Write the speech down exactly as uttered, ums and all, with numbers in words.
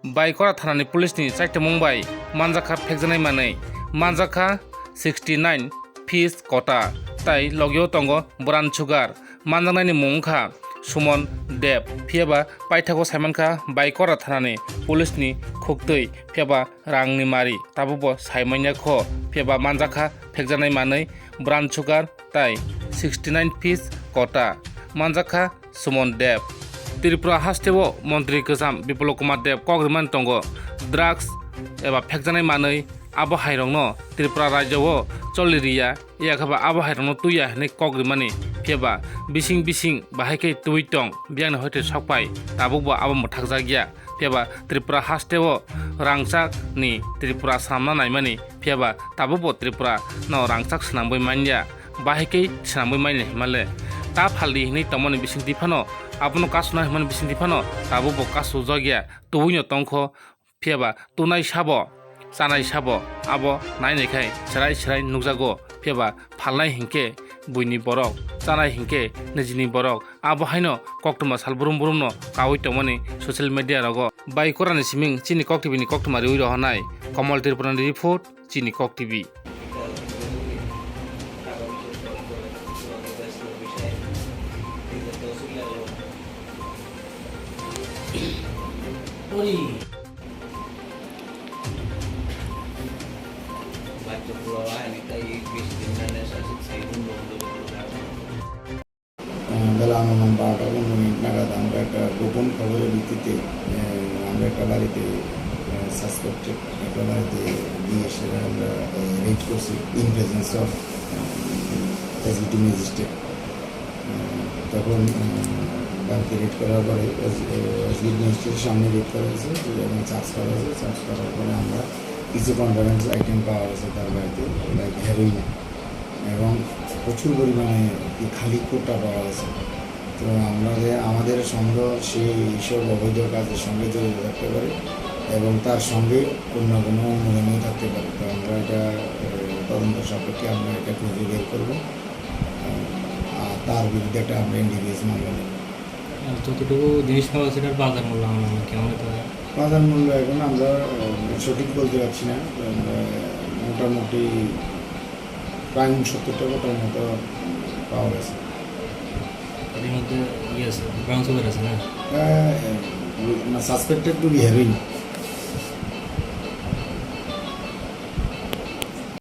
Baikora thanani police ni chaitomung bai manjakha phekjaknai manwi, manjakha sixty nine piece kota, tai logio tongo brown sugar. Manjaknaini mung wngkha Suman Deb, phiyaba paithago saimankha Baikora thanani police ni khuktwi, phiyaba rangni mari tabukbo saimanya kho, phiyaba manjakha phekjaknai manwi brown sugar tai sixty nine piece kota, manjakha Suman Deb. Tripura hasteo montri kwcham Biplab Kumar Deb kok rimani tongo, drugs eba phekjaknai manwi abo hairokno Tripura rajyo o choli riya, yakhe ba abo hairokno tuiya hinwi kok rimani, phiyaba bising bising bahai khe twi tong, biyangni hoite sokpai, tabukbo abo mwthakjakya. Phiyaba Tripura hasteo rangchakni Tripura swnamna naimani, phiyaba tabukbo Tripura no rangchak swnamwi manya. Bahai khe swnamwi manya himale. Ta phaldi hinwi tongmani bisingtwi phano, abono kasuna himani bisingtwi phano, tabukbo kasujakya, tubuino tongkho. Phiyaba tunai sabo, chanai sabo, abo nainaikhai chwrai chwrai nukjago. Phiyaba phalnai hinkhe buini borok, chanai hinkhe nijini borok. Abo haino koktwma sal brum brumno kaui tongmani social media rogo. Baikorani siming chini Kok T V ni koktwma riui rohornai Komol Tripurani report, chini Kok T V. আহ, বেলা অনুমান বারোটা পনেরো মিনিট নাগাদ আমরা একটা গোপন খবরের ভিত্তিতে, আহ, আমরা একটা বাড়িতে, আহ, সাসপেক্টেড একটা বাড়িতে গিয়ে সেটা আমরা, আহ, রেড করছি in presence of SBT magistrate. আহ, তখন, আহ, বাড়িতে রেড করার পরে এস-, আহ, এসবিটি ম্যাজিস্ট্রেটের সামনে রেড করা হয়েছে এবং সার্চ করা হয়েছে। সার্চ করার পরে আমরা কিছু কন্ট্রাব্যান্ড আইটেম পাওয়া গেছে তার বাড়িতে, লাইক হেরোইন এবং প্রচুর পরিমাণে কি খালি কোটা পাওয়া গেছে। তো আমরা যে, আমাদের সন্দেহ সে এইসব অবৈধ কাজের সঙ্গে জড়িত থাকতে পারে এবং তার সঙ্গে অন্য কোনো অনুগামীও থাকতে পারে। তো আমরা এটা, এ, তদন্ত সাপেক্ষে আমরা এটা খুঁজে বের করবো। আর তার বিরুদ্ধে একটা আমরা এনডিপিএস মামলা নেব। আর যতটুকু জিনিস পাওয়া গেছে, এটার বাজার মূল্য আনুমানিক কেমন হতে পারে? বাজার মূল্য এখন আমরা, এ, সঠিক বলতে পারছি না। তো আমরা মোটামুটি প্রায় ঊনসত্তর টাকার মতো পাওয়া গেছে। এর মধ্যে ইয়ে আছে, ব্রাউন সুগার আছে না? হ্যাঁ, না, সাসপেক্টেড টু বি হেরোইন।